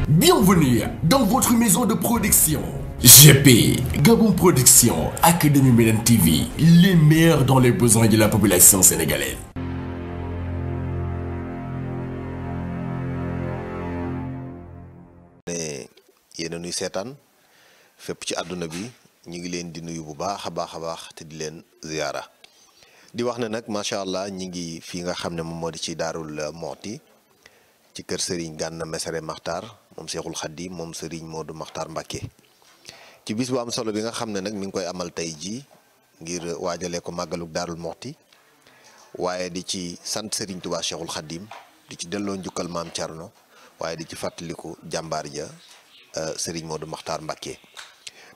Bienvenue dans votre maison de production. GP, Gabon Production, Académie Médine TV, les meilleurs dans les besoins de la population sénégalaise. yéen a nuy seetaan fépp ci àdduna bi ñu ngi leen di nuyu bu baax a baax te di leen ziyaara di wax ne nag macha allah ñi ngi fii nga xam ne moom moo di ci Daarul Moxti ci kër Serigne Gana Messere Maxtaar moom Seexul Xaddim moom Serigne Modou Maxtaar Mbacké ci bis bu am solo bi nga xam ne nag mi ngi koy amal tey jii ngir waajalee ko màggaluk Daarul Moxti waaye di ci sant Serigne Touba Seexul Xaddim di ci delloo njukkal maam Thierno waaye di ci fàttaliku jàmbaar ja Serigne Modou Maxtaar Mbacké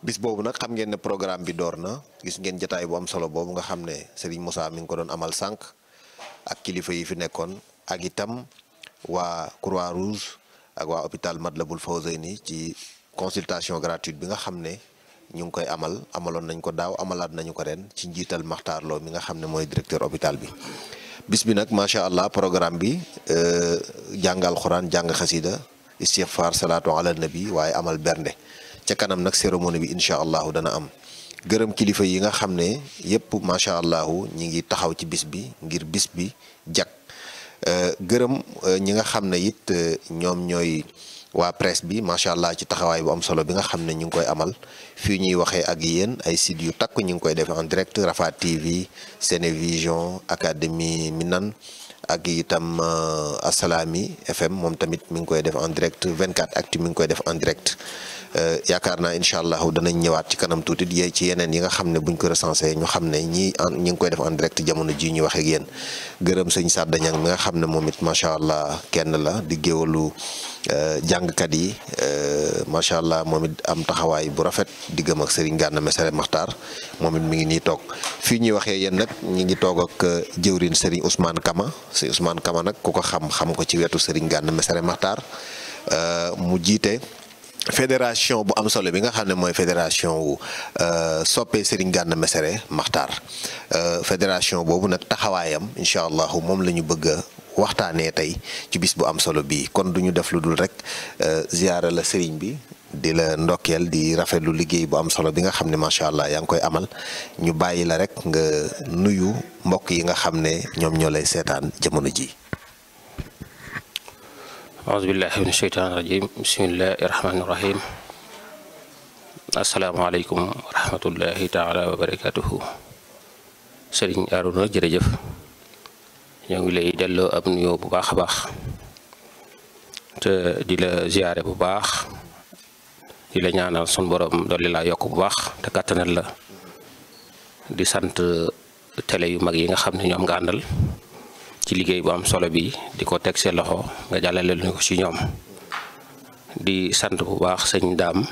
bis boobu nag xam ngeen ne programme bi door na gis ngeen jataay bu am solo boobu nga xam ne Serigne Moussa mi ngi ko doon amal sànq ak kilifa yi fi nekkoon ak itam waa Croix-Rouge ak waa hôpital Matlaboul Fawzeyni ci consultation gratuite bi nga xam ne ñu ngi koy amaloon nañ ko daaw amalaat nañu ko ren ci njiital Maxtaar Lo mi nga xam ne mooy directeur hôpital bi. bis bi nag macha allah programme bi jàng alxuraan jàng xasida istighfar salaatu ala nabi waaye amal bernde ca kanam nag cérémonie bi incha allahu dana am gërëm kilifa yi nga xam ne yëpp macha allah ñi ngi taxaw ci bis bi ngir bis bi jag gërëm ñi nga xam ne it ñoom ñooy waa presse bi macha allah ci taxawaay bu am solo bi nga xam ne ñu ngi koy amal fii ñuy waxee ak yéen ay sites yu takk ñu ngi koy def en direct Rafah TV Sénévision Académie Minane ak itam Assalaamy FM moom tamit mi ngi koy def en direct 24 actu mi ngi koy def en direct yaakaar naa incha allah danañ ñëwaat ci kanam tuuti ci yeneen yi nga xam ne buñ ko recensé ñu xam ne ñi ngi koy def en direct jamono ji ñu waxee ak yéen gërëm sëñ Sadda Ñang mi nga xam ne moom it macha allah kenn la di géwalu jàngkat yi macha allah moom it am taxawaay bu rafet diggam ak Serigne Gana Messere Maxtaar moom it mi ngi nii toog fii ñuy waxee yéen nag ñi ngi toog ak jëwrin Serigne Ousmane Kama Serigne Ousmane Kama nag ku ko xam ko ci wetu Serigne Gana Messere Maxtaar mu jiite fédération bu am solo bi nga xam ne mooy fédération wu soppe Serigne Gana Messere Maxtaar fédération boobu nag taxawaayam incha allah moom la ñu bëgg a waxtaanee tey ci bis bu am solo bii kon duñu def lu dul rek ziyaara la Serigne bi di la ndokkeel di rafetlu liggéey bu am solo bi nga xam ne macha allah yaa ngi koy amal ñu bàyyi la rek nga nuyu mbokk yi nga xam ne ñoom ñoo lay seetaan jamono ji. auzu billahi min sheytaan rajim bismillahi rahmaani rahim asalaamaaleykum wa rahmatullahi taala wa barakatuhu Sëriñ Arouna jërëjëf ñoo ngi lay delloo ab nuyoo bu baax a baax te di la ziyaare bu baax di la ñaanal sun borom dolli laa yokk bu baax te kàttanal la di sant télé yu mag yi nga xam ne ñoom nga àndal ci liggéey bu am solo bi di ko teg seen loxo nga jàllale lu ko ci ñoom di sant bu baax sëñ Daam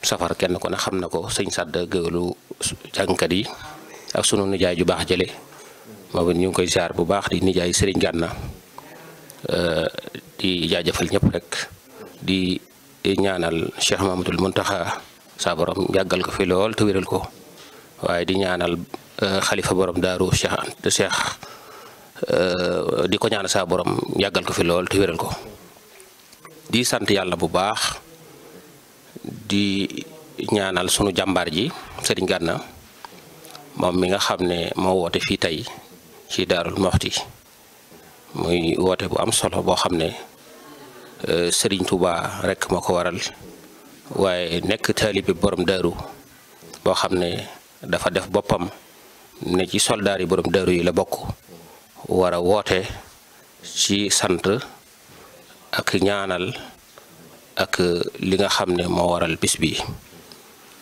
Safar kenn ko ne xam na ko sëñ Sadda gëwalu jàngkat yi ak sunu nijaay ju baax jële moom it ñu ngi koy ziar bu baax di nijaay Serigne Gana di jaajëfal ñëpp rek di ñaanal Cheikh Mamadou Muntaxa saa borom yàggal ko fi lool te wéral ko waaye di ñaanal xalifa borom daaru Cheikh di ko ñaanal saa borom yàggal ko fi lool te wéral ko di sant yàlla bu baax di ñaanal sunu jàmbaar ji Serigne Gana moom mi nga xam ne moo woote fii tey ci Daarul Moxti muy woote bu am solo boo xam ne Serigne Touba rek moo ko waral waaye nekk taalibe borom daaru boo xam ne dafa def boppam ne ci soldaar yi borom daaru yi la bokk war a woote ci sant ak ñaanal ak li nga xam ne moo waral bis bi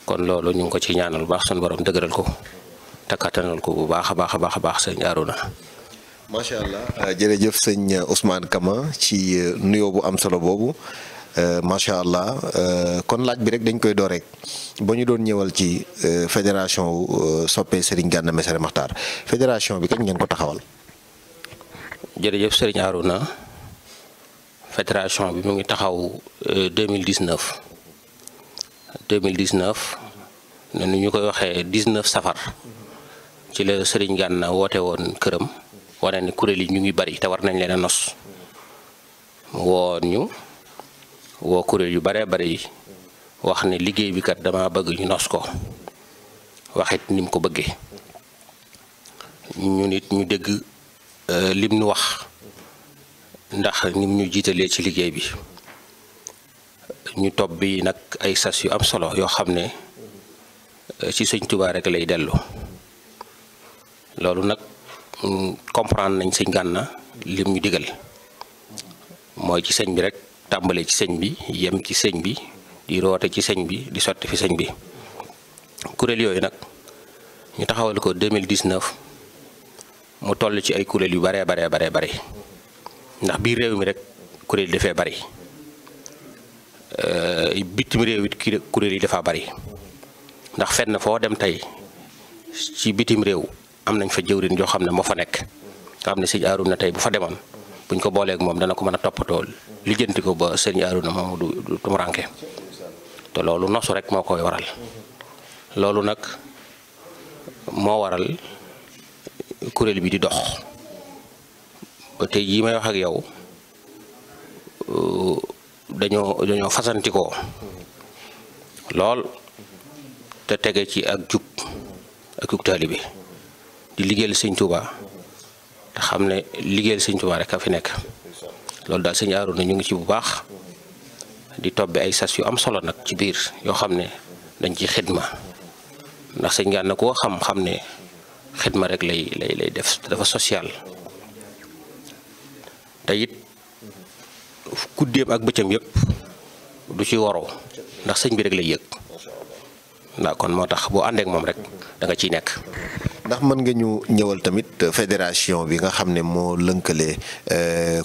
kon loolu ñu ngi ko ci ñaanal bu baax sun borom dëgëral ko te kattanal ko bu baax a baax sëñ Arouna. macha allah jërëjëf sëñ Ousmane Kama ci nuyoo bu am solo boobu macha allah kon laaj bi rek dañ koy door rek ba ñu doon ñëwal ci fédération soppe Serigne Gana Messere Maxtaar fédération bi kañ ngeen ko taxawal. jërëjëf sëriñ Arouna fédération bi mu ngi taxaw 2019 ne nu ñu koy waxee 19 safar ci la Serigne Gana woote woon këram wane ni kuréel yi ñu ngi bari te war nañ leen a nos mu woon ñu woo kuréel yu baree bari yi wax ne liggéey bi kat dama bëgg ñu nos ko waxit ni mu ko bëggee ñu nit ñu dégg lim nu wax ndax nim ñu jiitalee ci liggéey bi ñu topp bi nag ay sas yu am solo yoo xam ne ci sëñ Tuubaa rek lay dellu loolu nag comprendre nañ sëñ Gana lim ñu digal mooy ci sëñ bi rek tàmbale ci sëñ bi yem ci sëñ bi di roote ci sëñ bi di sotti fi sëñ bi kuréel yooyu nag ñu taxawal ko 2019 mu toll ci ay kuréel yu bare ndax biir réew mi rek kuréel yi dafay bari bitim réew it kuréel yi dafa bari ndax fenn foo dem tey ci bitim réew am nañ fa jëwriñ joo xam ne moo fa nekk nga xam ne sëñ Arouna tey bu fa demoon buñ ko booleeg moom dana ko mën a toppatoo lijjanti ko ba sëñ Arouna moom du tumuranke te loolu nosu rek moo koy waral loolu nag moo waral kuréel bi di dox ba tey jii may wax ak yow dañoo fasantikoo lool te tege ci ak jub taalibe di liggéeyal sëñ Tuubaa te xam ne liggéeyal sëñ Tuubaa rek a fi nekk loolu daal sëñ Arouna ñu ngi ci bu baax di tobbi ay sas yu am solo nag ci biir yoo xam ne dañ ci xidma ndax sëñ Gana koo xam ne xidma rek lay def dafa social te it guddeem ak bëccëm yëpp du ci waroo ndax sëñ bi rek lay yëg ndax kon moo tax boo àndeek moom rek da nga ciy nekk. ndax mën nga ñu ñëwal tamit fédération bi nga xam ne moo lënkale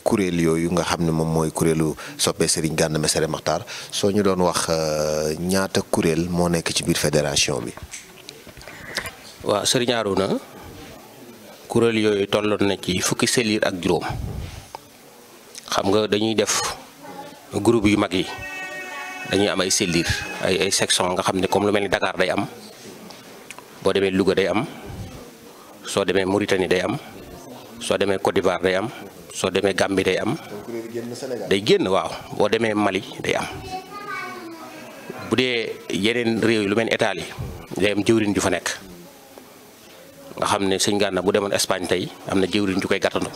kuréel yooyu nga xam ne moom mooy kuréelu soppe Serigne Gana Messere Makhtar soo ñu doon wax ñaata kuréel moo nekk ci biir fédération bi. waaw Serigne Arouna kuréel yooyu tolloon na ci fukki selliir ak juróom xam nga dañuy def groupe yu mag yi dañuy am ay selliir ay section nga xam ne comme lu mel ni Dakar day am boo demee Louga day am soo demee Mauritanie day am soo demee Côte d'Ivoire day am soo demee Gambie day am day génn waaw boo demee Mali day am bu dee yeneen réew yi lu mel ni Italie day am jëwriñ ju fa nekk nga xam ne sëñ Gana bu demoon Espagne tey am na jëwriñ ju koy gàttandu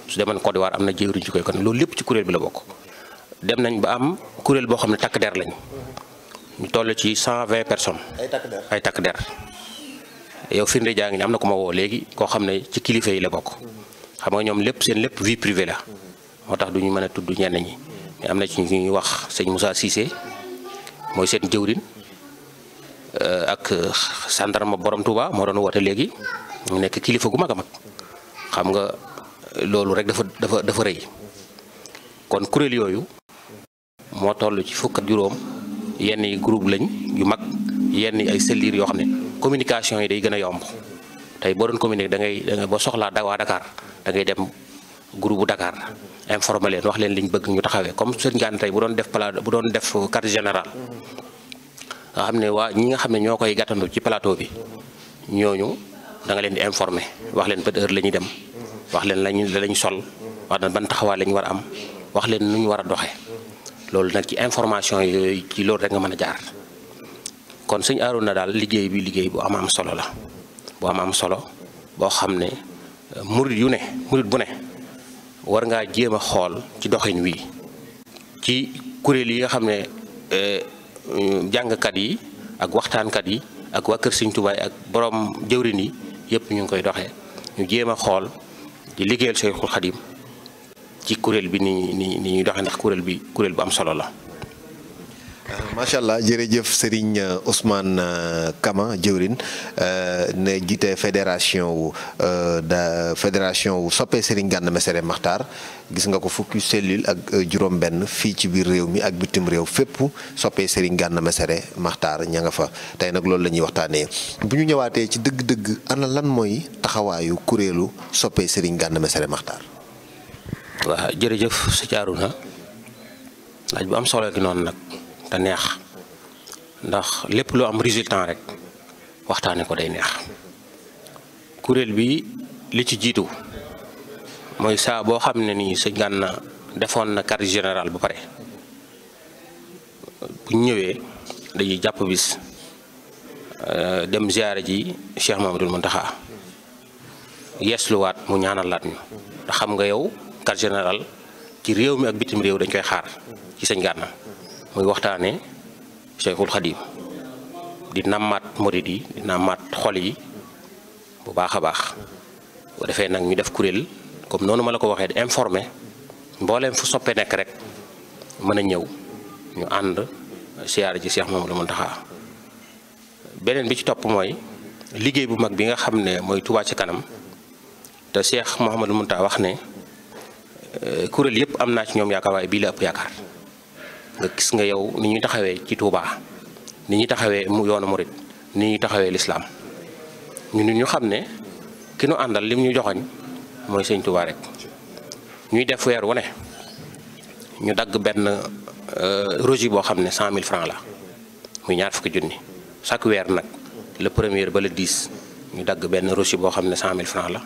su demoon Côte d'Ivoire am na jëwriñ ju koy kon loolu lépp ci kuréel bi la bokk dem nañ ba am kuréel boo xam ne takk der lañ ñu toll ci 120 personnes ay takk der yow firnde jaa ngi ne am na ko ma woo léegi koo xam ne ci kilifa yi la bokk xam nga ñoom lépp seen lépp vie privée la moo tax du ñu mën a tudd ñenn ñi mais am na ci ñuy wax sëñ Moussa Cissé mooy seen jëwriñ ak sandarma borom Touba moo doon woote léegi mu nekk kilifa gu mag a mag xam nga loolu rek dafa rëy kon kuréel yooyu moo toll ci fukk ak juróom yenn yi groupe lañ yu mag yenn yi ay selliir yoo xam ne communication yi day gën a yomb tey boo doon communiquer da ngay boo soxlaa waa Dakar da ngay dem groupe bu Dakar informer leen wax leen liñ bëgg ñu taxawee comme sëñ Gana tey bu doon def carte générale nga xam ne waa ñi nga xam ne ñoo koy gàttandu ci plateau bi ñooñu da nga leen di informer wax leen ban heure la ñuy dem wax leen lañ sol wax na ban taxawaay la ñu war a am wax leen nu ñu war a doxee loolu nag ci information yooyu ci loolu rek nga mën a jaar kon sëñ Arouna daal liggéey bi liggéey bu am solo la bu am solo boo xam ne murit bu ne war ngaa jéem a xool ci doxin wi ci kuréel yi nga xam ne jàngkat yi ak waxtaankat yi ak waa Kër Sëñ Tuubaa ak borom jëwrin yi yëpp ñu ngi koy doxee ñu jéem a xool di liggéeyal Seexul Xadim ci kuréel bi ni ñuy doxee ndax kuréel bu am solo la. macha allah jërëjëf Serigne Ousmane Kama jëwrin ne jiite fédération wu soppe Serigne Gana Messere Makhtar gis nga ko fukki cellule ak juróom-benn fii ci biir réew mi ak bitim réew fépp soppe Serigne Gana Messere Makhtar ña nga fa tey nag loolu la ñuy waxtaanee bu ñu ñëwaatee ci dëgg-dëgg ana lan mooy taxawaayu kuréelu soppe Serigne Gana Messere Makhtar. waaw jërëjëf sëñ Arouna laaj bu am solo gi noonu nag. te neex ndax lépp lu am résultat rek waxtaane ko day neex kuréel bi li ci jiitu mooy saa boo xam ne nii sëñ Gana defoon na carte générale ba pare bu ñëwee dañuy jàpp bis dem ziyaare ji Cheikh Mouhamadoul Mountakha yeesluwaat mu ñaanalaat ñu te xam nga yow quartier général ci réew mi ak bitim réew dañ koy xaar ci sëñ Gana muy waxtaane Cheikhul Khadim di nammaat murid yi di nammaat xol yi bu baax a baax bu defee nag ñu def kuréel comme noonu ma la ko waxee di informer mbooleem fu soppe nekk rek mën a ñëw ñu ànd siyaare ji Cheikh Mouhamadoul Mountakha beneen bi ci topp mooy liggéey bu mag bi nga xam ne mooy Touba ci kanam te Cheikh Mouhamadoul Mountakha wax ne kuréel yëpp am naa ci ñoom yaakaar waaye bii la ëpp yaakaar nga gis nga yow ni ñuy taxawee ci Touba ni ñuy taxawee mu yoonu murid ni ñuy taxawee lislaam ñu xam ne ki nu àndal lim ñu joxoñ mooy sëñ Touba rek ñuy def weer wu ne ñu dagg benn reçu boo xam ne 100 000 francs la muy ñaar fukki junni chaque weer nag le premier ba le 10 ñu dagg benn reçu boo xam ne 100 000 francs la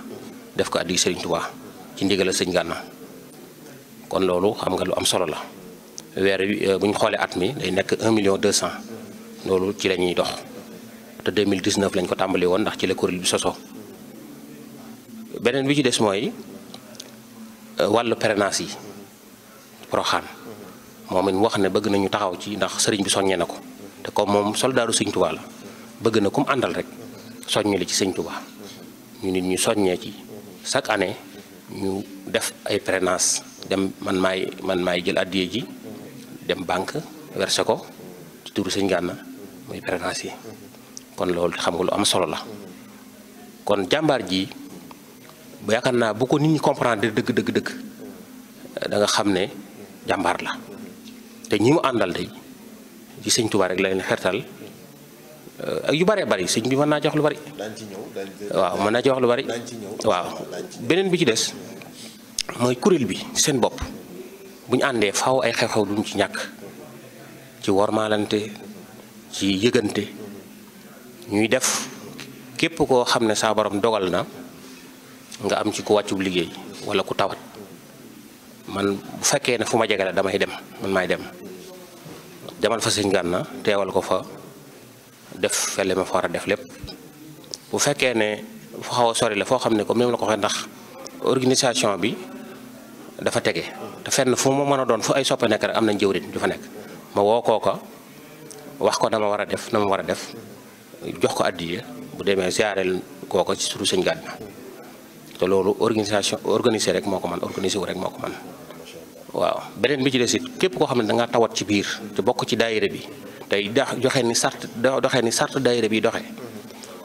def ko addi sëriñ Touba ci ndigal sëñ Gana kon loolu xam nga lu am solo la weer bu ñu xoolee at mi day nekk 1 million 200 loolu ci la ñuy dox te 2019 lañ ko tàmbali woon ndax ci la kuréel bi soso beneen bi ci des mooy wàllu parrainage yi Porokhane moom it wax ne bëgg nañu taxaw ci ndax sëriñ bi soññee na ko te comme moom soldaaru sëñ Touba la bëgg na kum àndal rek soññee la ci sëñ Touba ñu nit ñu soññee ci chaque année ñu def ay parrainage dem man maay jël addiye ji dem banque versé ko ci turu sëñ Gana muy parrainage yi kon loolu xam nga lu am solo la kon jàmbaar ji bu yaakaar naa bu ko nit ñi comprendre dëgg da nga xam ne jàmbaar la te ñi mu àndal day ci sëñ Touba rek la leen xertal ak yu bëree bëri sëñ bi mën naa jox lu bëri. waaw mën naa ci wax lu bëri. waaw beneen bi ci des mooy kuréel bi seen bopp bu ñu àndee faaw ay xew-xew duñ ci ñàkk ci wormaalante ci yëgante ñuy def képp koo xam ne saa borom dogal na nga am ci ku wàccub liggéey wala ku tawat man bu fekkee ne fu ma jege la damay dem man maay dem demal fa sëñ Gana teewal ko fa def fele ma fa war a def lépp bu fekkee ne fu xaw a sori la foo xam ne comme ni ma la ko waxee ndax organisation bi dafa tege te fenn fu ma mën a doon fu ay soppe nekk rek am nañ jëwriñ du fa nekk ma woo kooka wax ko dama war a def na ma war a def jox ko addiya bu demee ziareel kooka ci turu sëñ Gana te loolu organisé rek moo ko man organisé wu rek moo ko man waaw beneen bi ci des it képp koo xam ne da ngaa tawat ci biir te bokk ci daayira bi tey doxee ni sart daayira bi doxee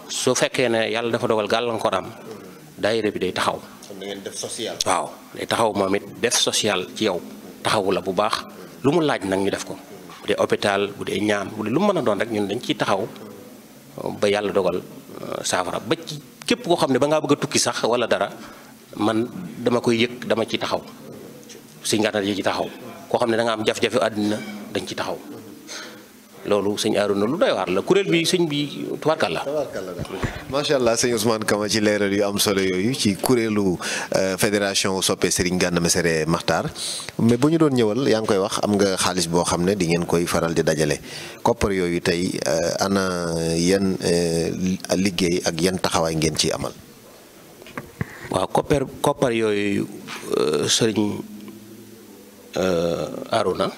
su fekkee ne yàlla dafa dogal gàllankoor am daayira bi day taxaw. kon da ngeen def social. waaw day taxaw moom it def social ci yow taxawu la bu baax lu mu laaj nag ñu def ko bu dee hôpital bu dee ñaan bu dee lu mu mën a doon rek ñun dañ ciy taxaw ba yàlla dogal saafara ba ci képp koo xam ne ba ngaa bëgg a tukki sax wala dara man dama koy yëg dama ci taxaw sëñ Gana yi ci taxaw koo xam ne da nga am jafe-jafe àddina dañ ci taxaw loolu sëñ Arouna lu doy waar la kuréel bi sëñ bi tubaarkàlla. macha allah sëñ Ousmane Kama ci leeral yu am solo yooyu ci kuréelu fédération soppe Serigne Gana Messere Makhtar mais bu ñu doon ñëwal yaa ngi koy wax am nga xaalis boo xam ne di ngeen koy faral di dajale koppar yooyu tey ana yan liggéey ak yan taxawaay ngeen ciy amal. waaw koppar yooyu sëriñ Arouna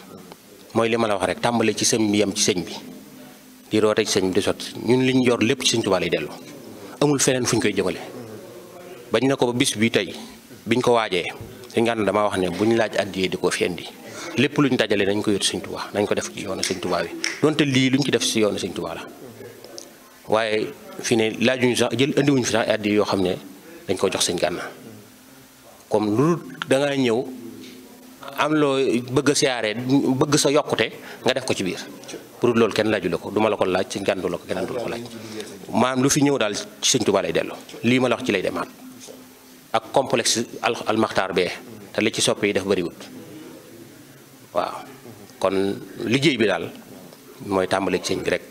mooy li ma la wax rek tàmbale ci sëñ bi yem ci sëñ bi di roote ci sëñ bi di sotti ñun liñ yor lépp ci sëñ Tuubaa lay dellu amul feneen fu ñu koy jëmale bañ na ko ba bis bi tey biñ ko waajee sëñ Gana dama wax ne bu ñu laaj addiyee di ko fi indi lépp luñ dajale nañ ko yót sëñ Tuubaa nañ ko def ci yoonu sëñ Tuubaa bi donte lii luñ ci def ci yoonu sëñ Tuubaa la waaye fi ne laajuñu sax indiwuñu fi sax addiyee yoo xam ne dañ ko jox sëñ Gana comme lu dangaa ñëw am loo bëgg a siyaare bëgg sa yokkute nga def ko ci biir pour loolu kenn laaju la ko du ma la ko laaj ci ngàndu la ko keneen du la ko laaj maanaam lu fi ñëw daal ci sëñ Tuubaa lay dellu lii ma la wax ci lay demaat ak complexe al Makhtar bee te li ci soppe yi def bëriwut waaw kon liggéey bi daal mooy tàmbale ci sëñ bi rek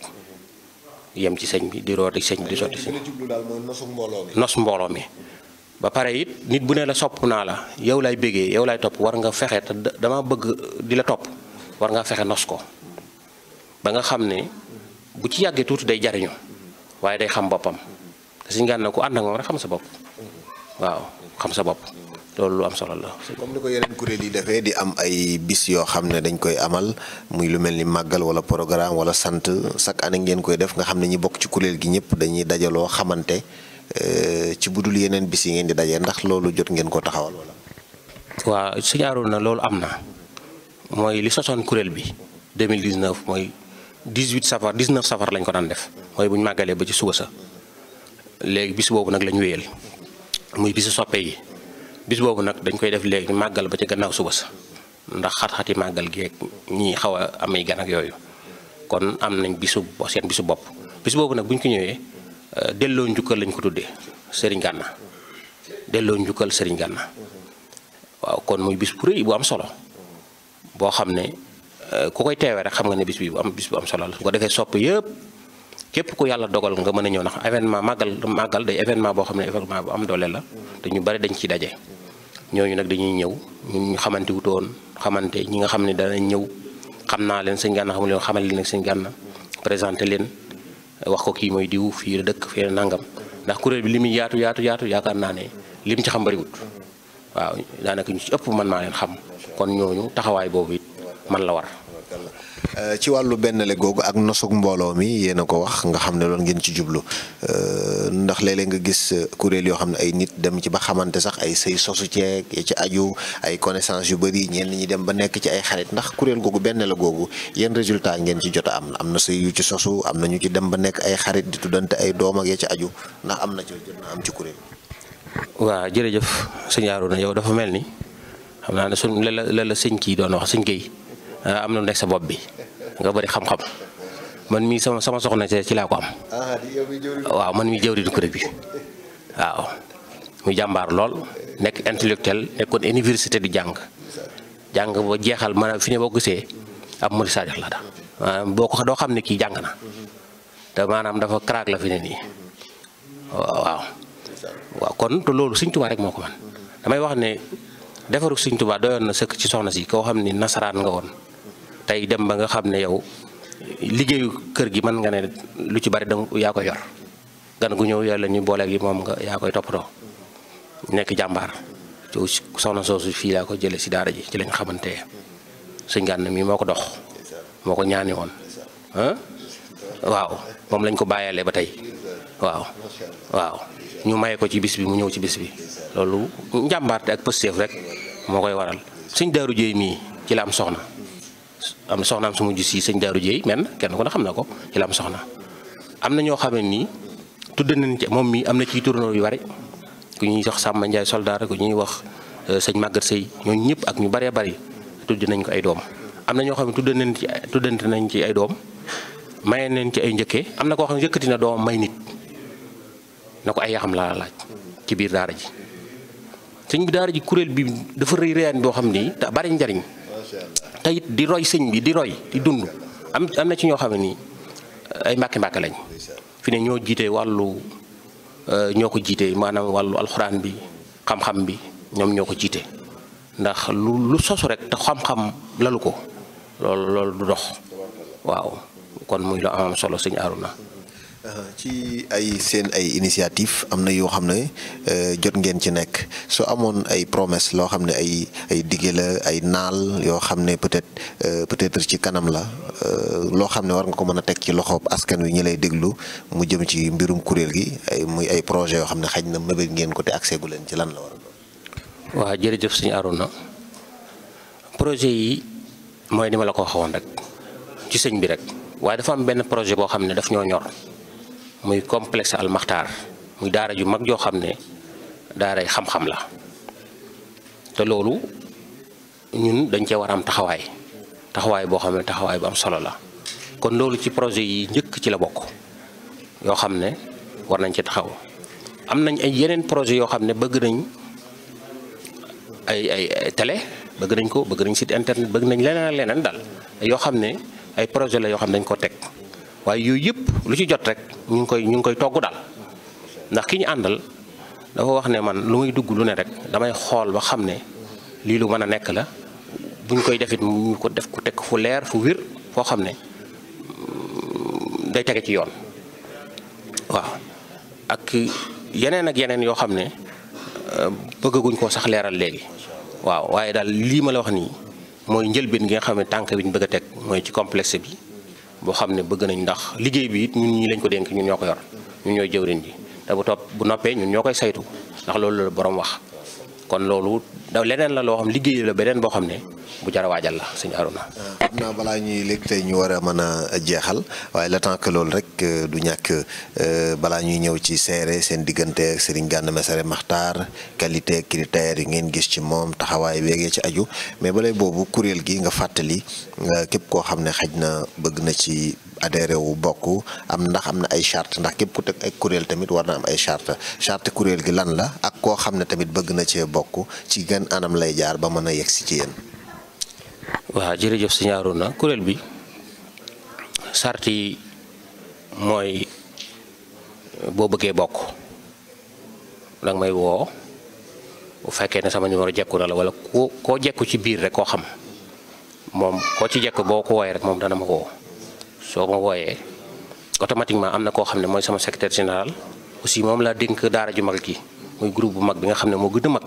yem ci sëñ bi di rooti sëñ bi di sotti sëñ nos mbooloo mi ba pare it nit bu ne la sopp naa la yow lay bégee yow lay topp war nga fexe te dama bëgg di la topp war nga fexe nos ko ba nga xam ne bu ci yàggee tuuti day jariñu waaye day xam boppam te Sëñ Gana ku ànd ak moom rek xam sa bopp waaw xam sa bopp loolu lu am solo la. comme ni ko yeneen kuréel yi defee di am ay bis yoo xam ne dañ koy amal muy lu mel ni màggal wala programme wala sant chaque année ngeen koy def nga xam ne ñi bokk ci kuréel gi ñëpp dañuy dajaloo xamante ci budul yeneen bis yi ngeen di dajee ndax loolu jot ngeen ko taxawal wala. waaw Sëñ Arouna loolu am na mooy li sosoon kuréel bi 2019 mooy 18 safar 19 safar lañ ko daan def mooy bu ñu màggalee ba ci suba sa léegi bis boobu nag lañ wéyal muy bisu soppe yi. bis boobu nag dañ koy def léegi màggal ba ci gannaaw suba sa ndax xat-xati màggal gi ak ñi xaw a amay gan ak yooyu kon am nañ seen bisu bopp bis boobu nag bu ñu ko ñëwee delloo njukkal lañ ko tuddee Serigne Gana delloo njukkal Serigne Gana waaw kon muy bis bu rëy bu am solo boo xam ne ku koy teewee rek xam nga ne bis bu am solo la su ko defee sopp yëpp képp ku yàlla dogal nga mën a ñëw ndax événement màggal day événement boo xam ne événement bu am doole la te ñu bari dañ ciy daje. ñooñu nag dañuy ñëw ñu xamante wutoon xamante ñi nga xam ne danañ ñëw xam naa leen Sëñ Gana xamul leen xamal leen ak Sëñ Gana présenté leen wax ko kii mooy diw fii la dëkk fii la nangam ndax kuréel bi li muy yaatu yaakaar naa ne lim ci xam bariwut waaw daanaka ñu ci ëpp man maa leen xam kon ñooñu taxawaay boobu it man la war. ci wàllu bennale googu ak nosug mbooloo mi yéen a ko wax nga xam ne loolu ngeen ci jublu ndax léeg-léeg nga gis kuréel yoo xam ne ay nit dem ci ba xamante sax ay sëy sosu ceeg ya ci aju ay connaissance yu bëri ñenn ñi dem ba nekk ci ay xarit ndax kuréel googu bennale googu yéen résultat ngeen ci jot a am na sëy yu ci sosu am na ñu ci dem ba nekk ay xarit di tuddante ay doom ak ya ci aju ndax am na ci jot na am ci kuréel. waaw jërëjëf Sëñ Arouna yow dafa mel ni xam naa ne suñ la sëñ kii doon wax sëñ Guèye am na nekk sa bopp bi nga bëri xam-xam man mii sama soxna ci laa ko am. waaw man mii jëwriñu kuréel bi waaw muy jàmbaar lool nekk intellectuel nekkoon université di jàng ba jeexal maanaam fi ne boo gisee ab murid saadix la daal boo ko doo xam ne kii jàng na te maanaam dafa craque la fi ne nii waaw kon te loolu Sëñ Tuubaa rek moo ko man damay wax ne defaru Sëñ Tuubaa doyoon na sëkk ci soxna si koo xam ni nasaraan nga woon tey dem ba nga xam ne yow liggéeyu kër gi mën nga ne lu ci bari danga yaa koy yor gan gu ñëw yàlla ñu booleeg yi moom nga yaa koy toppatoo nekk jàmbaar soxna soosu fii laa ko jële si daara ji ci lañ xamante Sëñ Gana mi moo ko dox moo ko ñaani woon waaw moom lañ ko bàyyalee ba tey waaw ñu maye ko ci bis bi mu ñëw ci bis bi loolu njàmbaarte ak pësteef rek moo koy waral Sëñ Daaru Jéey mii ci la am soxna soxnaam su mujj si Sëñ Daaru Jéey men kenn ko na xam na ko ci la am soxna am na ñoo xam ne nii tudd nañ ci moom mii am na ciy tournoi yu bari ku ñuy wax Samba Ndiaye soldat ku ñuy wax sëñ Maguette Seye ñooñu ñëpp ak ñu baree bari tudd nañ ko ay doom am na ñoo xam ne tuddante nañ ci ay doom maye nañ ci ay njëkkee am na koo xam ne yëkkati na doom may nit na ko ay yaxam laa laaj ci biir daara ji sëñ bi daara ji kuréel bi dafa rëy rëyaan boo xam ni te bari njariñ te it di roy sëñ bi di roy di dund am na ci ñoo xam ne nii ay mbàkke lañ fi ne ñoo jiite wàllu ñoo ko jiite maanaam wàllu alxuraan bi xam-xam bi ñoom ñoo ko jiite ndax lu sosu rek te xam-xam lalu ko loolu du dox waaw kon muy lu am solo Sëñ Arouna. ci seen ay initiative am na yoo xam ne jot ngeen ci nekk soo amoon ay promesse loo xam ne ay dige la ay naal yoo xam ne peut-être ci kanam la loo xam ne war nga ko mën a teg ci loxoob askan wi ñi lay déglu mu jëm ci mbirum kuréel gi muy ay projet yoo xam ne xaj na mëbët ngeen ko te accès gu leen ci lan la war a doon. waaw jërëjëf Sëñ Arouna projet yi mooy ni ma la ko waxoon rek ci sëñ bi rek waaye dafa am benn projet boo xam ne daf ñoo ñor. muy complexe Al Maxtaar muy daara ju mag joo xam ne daaray xam-xam la te loolu ñun dañ cee war a am taxawaay boo xam ne taxawaay bu am solo la kon loolu ci projet yi njëkk ci la bokk yoo xam ne war nañ ci taxaw am nañ ay yeneen projet yoo xam ne bëgg nañ ay télé bëgg nañ site internet bëgg nañ leneen daal yoo xam ne ay projet la yoo xam ne dañ ko teg waaye yooyu yëpp lu ci jot rek ñu ngi koy togg daal ndax ki ñu àndal dafa wax ne man lu muy dugg lu ne rek damay xool ba xam ne lii lu mën a nekk la buñ koy defit ñu ko def ku teg fu leer fu wér foo xam ne day tege ci yoon waaw ak yeneen yoo xam ne bëggaguñ koo sax leeral léegi waaw waaye daal lii ma la wax nii mooy njëlbeen gi nga xam ne tànk bi ñu bëgg a teg mooy ci complexe bi boo xam ne bëgg nañ ndax liggéey bi it ñun ñi lañ ko dénk ñun ñoo ko yor ñun ñooy jëwriñ ji te bu noppee ñun ñoo koy saytu ndax loolu la borom wax kon loolu da leneen la loo xam liggéey la beneen boo xam ne bu jar a waajal la sëñ Arouna. xam naa balaa ñuy léegi tey ñu war a mën a jeexal waaye le temps que loolu rek du ñàkk balaa ñuy ñëw ci seere seen diggante ak Serigne Gana Messere Makhtar qualité critères yi ngeen gis ci moom taxawaay beegee ci aju mais balay boobu kuréel gi nga fàttali képp koo xam ne xaj na bëgg na ci adhéré wu bokk ndax am na ay charte ndax képp ku teg ay kuréel tamit war na am ay charte kuréel gi lan la ak koo xam ne tamit bëgg na cee bokk ci gën anam lay jaar ba mën a yegg si ci yéen. waaw jërëjëf sëñ Arouna kuréel bi sart yi mooy boo bëggee bokk danga may woo bu fekkee ne sama numéro jekku na la wala koo jekku ci biir rek koo xam moom koo ci jekk boo ko wooyee rek moom dana ma woo soo ma wooyee automatiquement am na koo xam ne mooy sama secrétaire général aussi moom laa dénk daara ju mag gi muy groupe bu mag bi nga xam ne moo gën a mag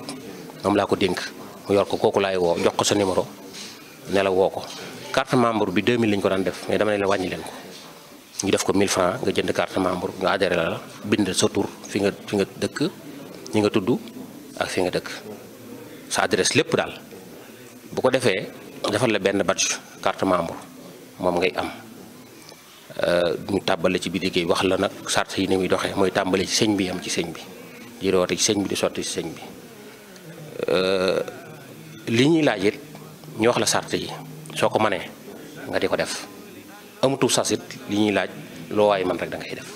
moom laa ko dénk mu yor ko kooku laay woo jox ko sa numéro ne la woo ko carte membre bi 2000 lañ ko daan def mais dama ne la wàññi leen ko ñu def ko 1000 francs nga jënd carte membre nga adhéré la bind sa tur fi nga dëkk ñi nga tudd ak fi nga dëkk sa adresse lépp daal bu ko defee defal la benn badge carte membre moom ngay am ñu tàbbale ci biir liggéey wax la nag sart yi ni muy doxee mooy tàmbale ci sëñ bi am ci sëñ bi di roote ci sëñ bi di sotti ci sëñ bi li ñuy laaj it ñu wax la sart yi soo ko mënee nga di ko def amutu sasit li ñuy laaj loo waay man rek da ngay def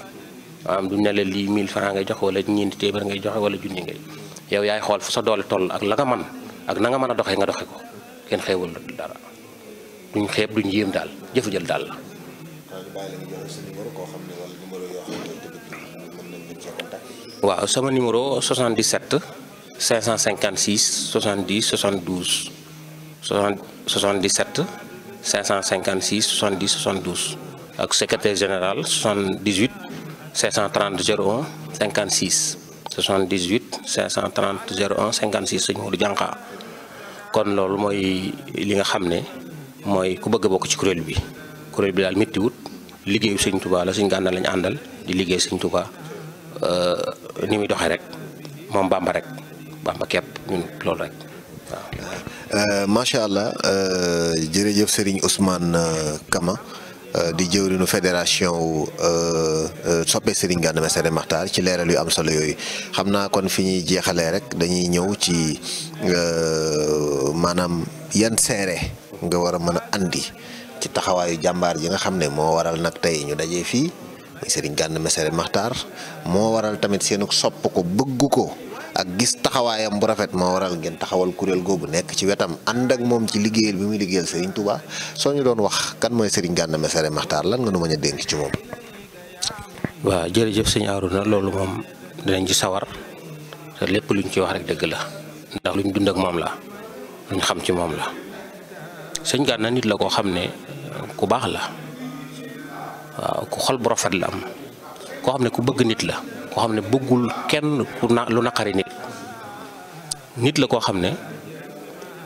maanaam du ne la lii 1000 francs ngay joxe wala ñeenti téeméer ngay joxe wala junni ngay yow yaay xool fu sa doole toll ak la nga man ak na nga mën a doxee nga doxe ko kenn xeewul dara duñ xeeb duñ yéem daal jëf jël daal la. waaw sama numéro 77 556 70 72 77 556 70 72 ak secrétaire général 78 530 01 56 78 530 01 56 sëñ Modou Diankha kon loolu mooy li nga xam ne mooy ku bëgg a bokk ci kuréel bi daal métti wut liggéeyu sëñ Touba la sëñ Gana lañu àndal di liggéey sëñ Touba ni muy doxee rek moom Bamba rek Bamba képp ñun loolu rek waaw. macha allah jërëjëf Serigne Ousmane Kama di jëwriñu fédération wu soppe Serigne Gana Messere Makhtar ci leeral yu am solo yooyu xam naa kon fi ñuy jeexalee rek dañuy ñëw ci maanaam yan seere nga war a mën a andi ci taxawaayu jàmbaar ji nga xam ne moo waral nag tey ñu dajee fii muy Serigne Gana Messere Makhtar moo waral tamit seenu sopp ko bëgg ko ak gis taxawaayam bu rafet moo waral ngeen taxawal kuréel googu nekk ci wetam ànd ak moom ci liggéeyal bi muy liggéeyal Serigne Touba soo ñu doon wax kan mooy Serigne Gana Messere Makhtar lan nga nu mën a dénk ci moom. waaw jërëjëf sëñ Arouna loolu moom dinañ ci sawar te lépp luñ ci wax rek dëgg la ndax luñ dund ak moom la luñ xam ci moom la sëñ Gana nit la koo xam ne ku baax la waaw ku xol bu rafet la am koo xam ne ku bëgg nit la. koo xam ne bëggul kenn lu naqari nit la koo xam ne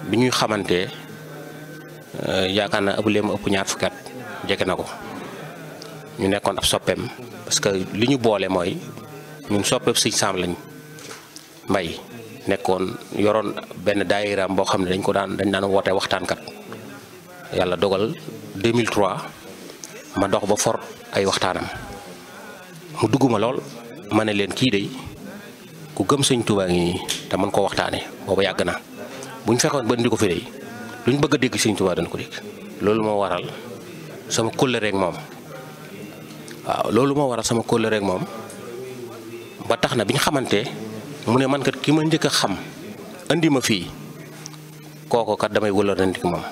bi ñuy xamante yaakaar naa ëpp leen ëpp ñaar fukki at jege na ko ñu nekkoon ab soppeem parce que li ñu boole mooy ñun soppeem Sëñ Saam lañ mbay nekkoon yoroon benn daayiraam boo xam ne dañ daan woote waxtaankat yàlla dogal 2003 ma dox ba for ay waxtaanam mu dugguma lool. ma ne leen kii de ku gëm sëñ Touba ngi te mën koo waxtaanee booba yàgg na bu ñu fekkoon ba indi ko fi de luñ bëgg a dégg sëñ Touba dañ ko dégg loolu moo waral sama kóllëre ak moom waaw loolu moo waral sama kóllëre ak moom ba tax na bi ñu xamante mu ne man kat ki ma njëkk a xam andi ma fii kooku kat damay wëlërante ak moom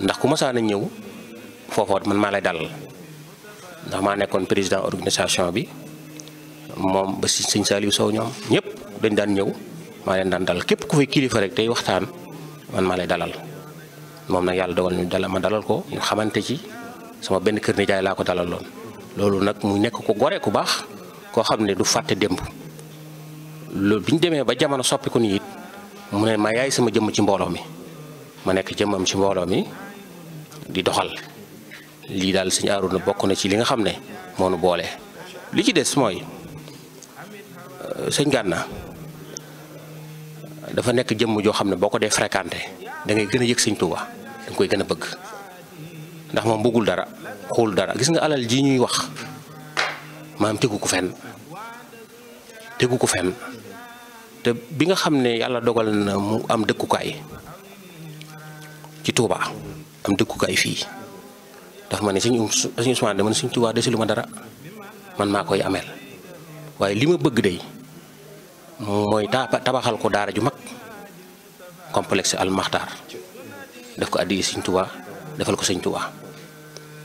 ndax ku masaan a ñëw foofoot man maa lay dalal ndax maa nekkoon président organisation bi. moom ba si sëñ Saliou Sow ñoom ñëpp dañ daan ñëw maa leen daan dalal képp ku fay kilifa rek tey waxtaan man maa lay dalal moom nag yàlla dogal ñu ma dalal ko ñu xamante ci sama benn kër nijaay laa ko dalaloon loolu nag mu nekk ko gore ku baax koo xam ne du fàtte démb loolu bi ñu demee ba jamono soppiku nii it mu ne ma yaay sama jëmm ci mbooloo mi ma nekk jëmmam ci mbooloo mi di doxal lii daal sëñ Arouna bokk na ci li nga xam ne moo nu boole. li ci des mooy sëñ Gana dafa nekk jëmm joo xam ne boo ko dee fréquenté da ngay gën a yëg sëñ Tuuba da nga koy gën a bëgg ndax moom bëggul dara xool dara gis nga alal ji ñuy wax maanaam tegu ko fenn te bi nga xam ne yàlla dogal na mu am dëkkukaay ci Tuuba am dëkkukaay fii ndax ma ne sëñ Ousmane dama ne sëñ Tuuba desilu ma dara man maa koy ameel waaye li ma bëgg day mooy tabaxal ko daara ju mag complexe Al Maxtaar def ko addi sëñ Tuuba defal ko sëñ Tuuba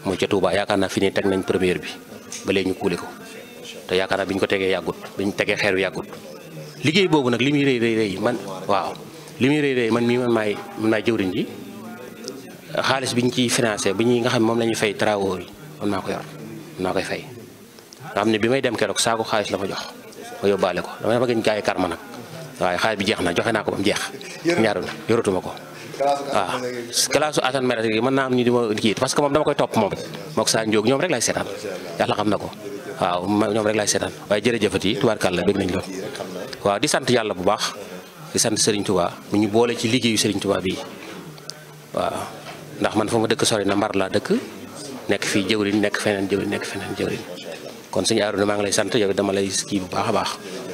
mooy ca Tuuba yaakaar naa fi ne teg nañ première bi ba léegi ñu kuule ko te yaakaar naa bi ñu ko tegee yàggut bi ñu tegee xeer yàggut liggéey boobu nag li muy rëy man waaw li muy rëy man mii man maay jëwriñ ji xaalis bi ñu ciy financé bi ñuy nga xam ne moom la ñuy fay travaux yi man maa ko yor man maa koy fay nga xam ne bi may dem keroog saako xaalis la ma jox ma yóbbaale ko dama bëgg ñu jaay karma nag waaye xaalis bi jeex na joxe naa ko ba mu jeex ñaaru na yoratuma ko waaw kalaasu Assane Mera yi mën naa am ñu di ma kii parce que moom dama koy topp moom mook saa njóog ñoom rek lay seetaan yàlla xam na ko waaw ñoom rek lay seetaan waaye jërëjëfati tubaarkàlla bëgg nañ lool waaw di sant yàlla bu baax di sant Serigne Touba mu ñu boole ci liggéeyu Serigne Touba bii waaw ndax man fa ma dëkk sori na Mbar laa dëkk nekk fii jëwriñ nekk feneen jëwriñ kon sëñ Arouna maa ngi lay sant yow dama lay kii bu baax a baax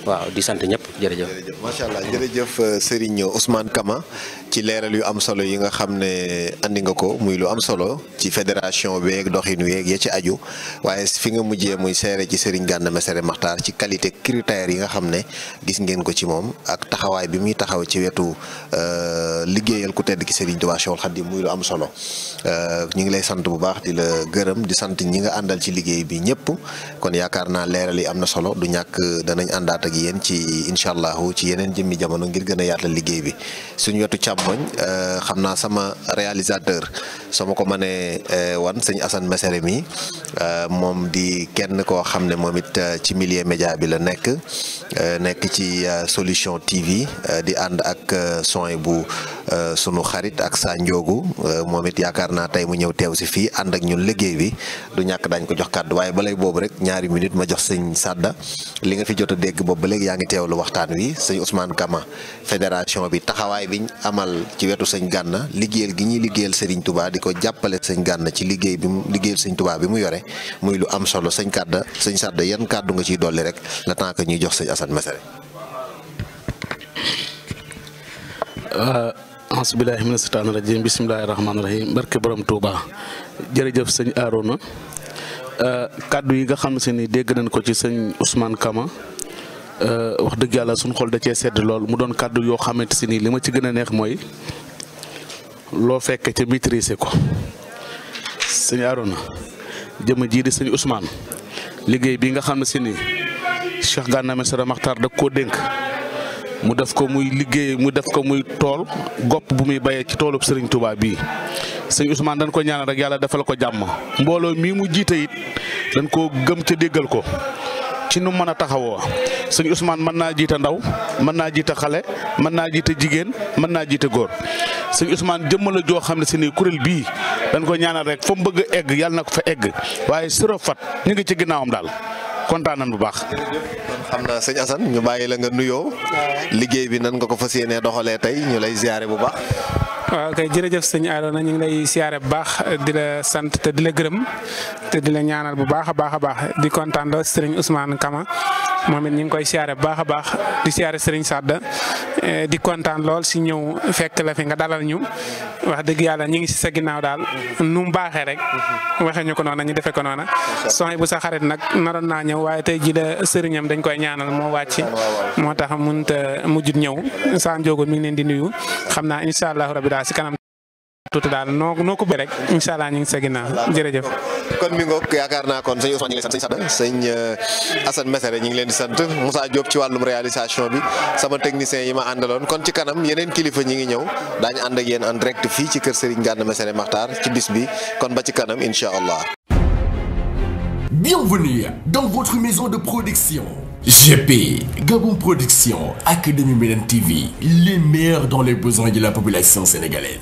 waaw di sant ñëpp jërëjëf. macha allah jërëjëf Serigne Ousmane Kama ci leeral yu am solo yi nga xam ne andi nga ko muy lu am solo ci fédération beeg doxin weeg ya ci aju waaye fi nga mujjee muy seere ci Serigne Gana Messere Maxtaar ci qualité critères yi nga xam ne gis ngeen ko ci moom ak taxawaay bi muy taxaw ci wetu liggéeyal ku tedd ki Serigne Touba Cheikhul Khadim muy lu am solo ñu ngi lay sant bu baax di la gërëm di sant ñi nga àndal ci liggéey bi ñëpp. kon yaakaar naa leeral yi am na solo du ñàkk danañ àndaat ak yéen ci incha allahu ci yeneen jëmmi jamono ngir gën a yaatal liggéey bi suñu wetu càmmoñ xam naa sama réalisateur sama ko mënee wan sëñ Assane Messere mi moom di kenn koo xam ne moom it ci milieu média bi la nekk ci solution TV di ànd ak son bu sunu xarit ak saa njoogu moom it yaakaar naa tey mu ñëw teew si fii ànd ak ñun liggéey bi du ñàkk daañ ko jox kàddu waaye balay boobu rek ñaari minute ma jox sëñ Sadda li nga fi jot a dégg boobu ba léegi yaa ngi teewlu waxtaan wi sëñ Ousmane Kama fédération bi taxawaay biñ amal ci wetu sëñ Gana liggéeyal gi ñuy liggéeyal Serigne Touba di ko jàppale sëñ Gana ci liggéey bi mu liggéeyal sëñ Touba bi mu yore muy lu am solo sëñ Sadda yan kàddu nga ciy dolli rek le temps que ñuy jox sëñ Assane Messere. Asbillahi mina seytaani rajim bismillahi rahmaani rahim barke borom Touba jërëjëf sëñ Arouna kaddu yi nga xam ne ni dégg nañ ko ci sëñ Ousmane Kama wax dëgg yàlla suñu xol da cee sedd lool mu doon kaddu yoo xamante si ni li ma ci gën a neex mooy loo fekke ca maîtriser ko sëñ Arouna jëmm jii di sëñ Ousmane liggéey bi nga xam ne si ni Cheikh Gana Messere Maxtaar da koo dénk mu def ko muy liggéey mu def ko muy tool gopp bu muy bayee ci toolub Serigne Touba bii sëñ Ousmane dañ ko ñaanal rek yàlla defal ko jàmm mbooloo mii mu jiite it dañ koo gëm ca déggal ko ci nu mën a taxawoo sëñ Ousmane mën naa jiite ndaw mën naa jiite xale mën naa jiite jigéen mën naa jiite góor sëñ Ousmane jëmm la joo xam ne si ni kuréel bii dañ ko ñaanal rek fa mu bëgg a egg yàlla na ko fa egg waaye sërëf fat ñu ngi ci ginnaawam daal kontaan nañ bu baax. xam naa sëñ Assane ñu bàyyi la nga nuyoo liggéey bi nan nga ko fas yéenee doxalee tey ñu lay ziare bu baax. waaw kay jërëjëf sëñ Arouna ñu ngi lay siyaare bu baax di la sant te di la gërëm te di la ñaanal bu baax a baax di kontaan lool sëriñ Ousmane Kama moom it ñu ngi koy siyaare bu baax a baax di siyaare sëriñ Sadda di kontaan lool si ñëw fekk la fi nga dalal ñu wax dëgg yàlla ñu ngi si sa ginnaaw daal nu mu baaxee rek waxee ñu ko noona ñu defee ko noona soxna bu sa xarit nag naroon naa ñëw waaye tey ji la sëriñam dañ koy ñaanal moo wàcc moo tax mënut a mujjut ñëw saa njóogoon mi ngi leen di nuyu xam naa incha allah rabbi daal si kanam tuuti daal noo ko bëgg rek incha allah ñu ngi sa ginnaaw jërëjëf. kon mi ngoog yaakaar naa kon sëñ Ousmane ñu ngi leen di sant sëñ Sadda sëñ Assane Messere ñu ngi leen di sant Moussa Diop ci wàllum réalisation bi sama technicien yi ma àndaloon kon ci kanam yeneen kilifa ñi ngi ñëw daañu ànd ak yéen en direct fii ci kër Serigne Gana Messere Maxtaar ci bis bi kon ba ci kanam incha allah. Bienvenue dans votre maison de production. GP, Gabon Production, Académie Médine TV, les meilleurs dans les besoins de la population sénégalaise.